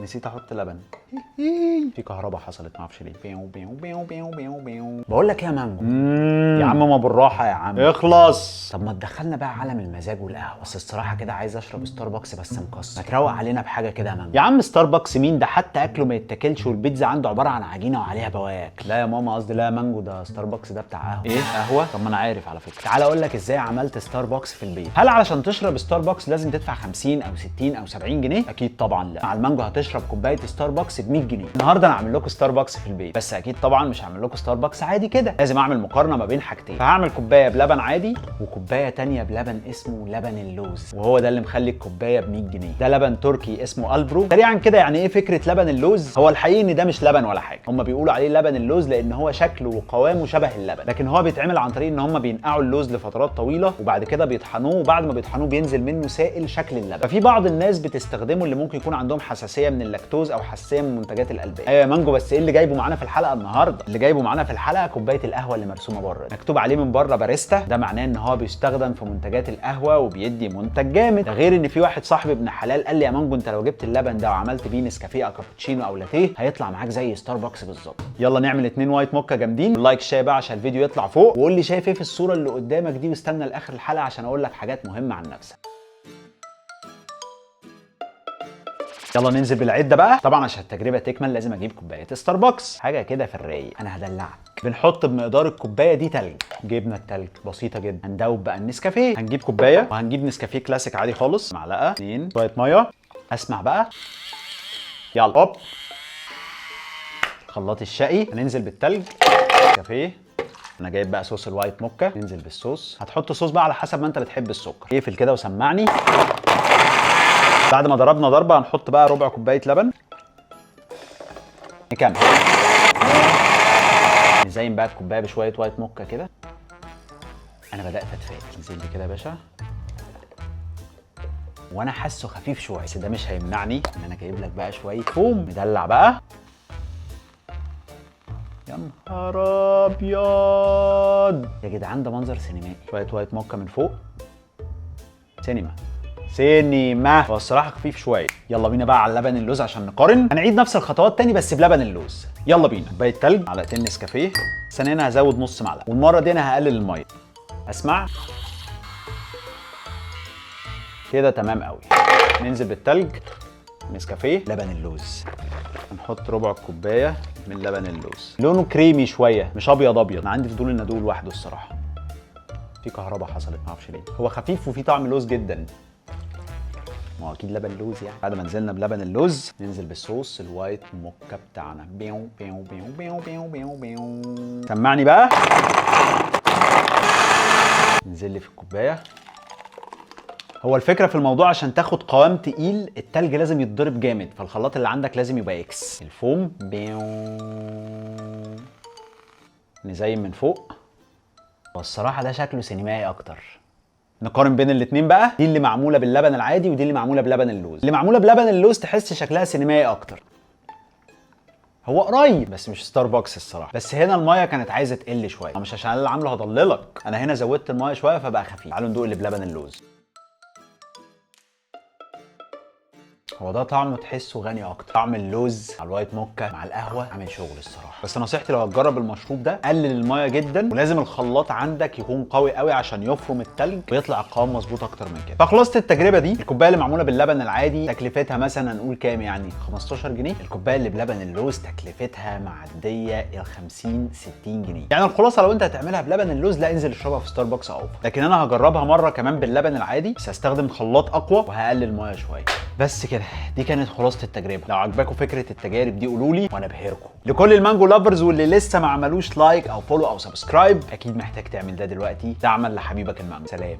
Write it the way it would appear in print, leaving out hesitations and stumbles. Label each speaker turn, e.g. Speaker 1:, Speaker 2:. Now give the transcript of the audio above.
Speaker 1: نسيت احط لبن. في كهرباء حصلت معرفش ليه. بيو بيو بيو بيو بيو بيو. بقول لك ايه يا مانجو؟ يا عم ما بالراحة يا عم، اخلص. طب ما تدخلنا بقى عالم المزاج والقهوه، بس الصراحة كده عايز اشرب ستاربكس بس مكسر. ما تروق علينا بحاجة كده يا مانجو. يا عم ستاربكس مين ده؟ حتى اكله ما يتاكلش، والبيتزا عنده عبارة عن عجينه وعليها بواك. لا يا ماما، قصدي لا يا مانجو، ده ستاربكس ده بتاع قهوه. ايه قهوه؟ طب ما انا عارف على فكرة. تعال اقول لك ازاي عملت ستاربكس في البيت. هل علشان تشرب ستاربكس لازم تدفع 50 او 60 او 70 جنيه؟ اكيد طبعا لا. مع المانجو هتشرب كوباية ستاربكس ب 100 جنيه. النهارده انا هعمل لكم ستاربكس في البيت، بس اكيد طبعا مش هعمل لكم ستاربكس عادي كده، لازم اعمل مقارنة ما بين حاجتين. فهعمل كوباية بلبن عادي وكوبايه تانية بلبن اسمه لبن اللوز، وهو ده اللي مخلي الكوباية ب 100 جنيه. ده لبن تركي اسمه البرو. سريعا كده، يعني ايه فكرة لبن اللوز؟ هو الحقيقي ان ده مش لبن ولا حاجه، هم بيقولوا عليه لبن اللوز لان هو شكله وقوامه شبه اللبن، لكن هو بيتعمل عن طريق ان هم بينقعوا اللوز لفترات طويلة وبعد كده بيطحنوه، وبعد ما بيطحنوه بينزل منه سائل شكل اللبن. ففي بعض الناس بتستخدمه اللي ممكن يكون عندهم حساسية من اللاكتوز او حساسية من منتجات الالبان. ايوه يا مانجو، بس ايه اللي جايبه معانا في الحلقة النهارده؟ اللي جايبه معانا في الحلقة كوباية القهوة اللي مرسومه بره، مكتوب عليه من بره باريستا. ده معناه ان هو بيستخدم في منتجات القهوة وبيدي منتج جامد. ده غير ان في واحد صاحبي ابن حلال قال لي يا مانجو انت لو جبت اللبن ده وعملت بيه نسكافيه او كابتشينو او لاتيه هيطلع معاك زي ستاربكس بالظبط. يلا نعمل اتنين white mocha جامدين. like share بقى عشان الفيديو يطلع فوق، وقول لي شايف ايه في الصورة اللي قدامك دي، واستنى لاخر الحلقة عشان اقول لك حاجات مهمة عن نفسك. يلا ننزل بالعده بقى. طبعا عشان التجربة تكمل لازم اجيب كوباية ستاربكس، حاجة كده في الرايق. انا هدلعك. بنحط بمقدار الكوباية دي تلج. جبنا التلج بسيطة جدا. هندوب بقى النسكافيه. هنجيب كوباية وهنجيب نسكافيه كلاسيك عادي خالص، معلقه، اتنين، شوية مية. اسمع بقى، يلا هوب، خلاط الشقي. هننزل بالتلج، كافيه. انا جايب بقى صوص ال white mocha، ننزل بالصوص. هتحط صوص بقى على حسب ما انت بتحب السكر. اقفل كده وسمعني. بعد ما ضربنا ضربه هنحط بقى ربع كوباية لبن. نكمل، نزين بقى الكوباية بشوية white mocha كده. انا بدات اتفائل. نزل لي كده يا باشا، وانا حاسه خفيف شوية، بس ده مش هيمنعني ان انا جايب لك بقى شوية فوم مدلع بقى. يا نهار ابيض يا جدعان، ده منظر سينمائي. شوية white mocha من فوق، سينما سينما. هو الصراحة خفيف شوية. يلا بينا بقى على لبن اللوز عشان نقارن. هنعيد نفس الخطوات تاني بس بلبن اللوز. يلا بينا. كوباية تلج، معلقتين نسكافيه. ثانيا انا هزود نص معلقه، والمرة دي انا هقلل المية. اسمع كده تمام قوي. ننزل بالتلج، نسكافيه، لبن اللوز. هنحط ربع كوباية من لبن اللوز. لونه كريمي شوية، مش ابيض ابيض. انا عندي فضول ان ادوق لوحده الصراحة. في كهرباء حصلت معرفش ليه. هو خفيف وفيه طعم لوز جدا، ما هو اكيد لبن لوز يعني. بعد ما نزلنا بلبن اللوز ننزل بالصوص ال white mocha بتاعنا. بيو بيو بيو بيو بيو بيو بيو. سمعني بقى. ننزل لي في الكوباية. هو الفكرة في الموضوع عشان تاخد قوام تقيل التلج لازم يتضرب جامد، فالخلاط اللي عندك لازم يبقى X. الفوم بيو. نزين من فوق. والصراحة ده شكله سينمائي اكتر. نقارن بين الاتنين بقى. دي اللي معمولة باللبن العادي ودي اللي معمولة بلبن اللوز. اللي معمولة بلبن اللوز تحس شكلها سينمائي اكتر. هو قريب بس مش ستاربكس الصراحة. بس هنا المايه كانت عايزه تقل شوية، مش عشان انا اللي عامله هضللك، انا هنا زودت المايه شوية فبقى خفيف. تعالوا ندوق اللي بلبن اللوز. هو ده طعمه تحسه غني اكتر. طعم اللوز على ال white mocha مع القهوة عامل شغل الصراحة. بس نصيحتي لو هتجرب المشروب ده قلل المايه جدا، ولازم الخلاط عندك يكون قوي قوي عشان يفرم التلج ويطلع القوام مظبوط اكتر من كده. فخلصت التجربة دي. الكوباية اللي معمولة باللبن العادي تكلفتها مثلا نقول كام يعني 15 جنيه. الكوباية اللي بلبن اللوز تكلفتها معدية ال 50 60 جنيه. يعني الخلاصة لو انت هتعملها بلبن اللوز لا انزل اشربها في ستاربكس اوفر. لكن انا هجربها مرة كمان باللبن العادي، بس هستخدم خلاط اقوى وهقلل المايه شوية. بس كده، دي كانت خلاصه التجربة. لو عجبكم فكرة التجارب دي قولوا لي وانا بهركم. لكل المانجو lovers واللي لسه ما عملوش like او follow او subscribe، اكيد محتاج تعمل ده دلوقتي دعما لحبيبك المانجو. سلام.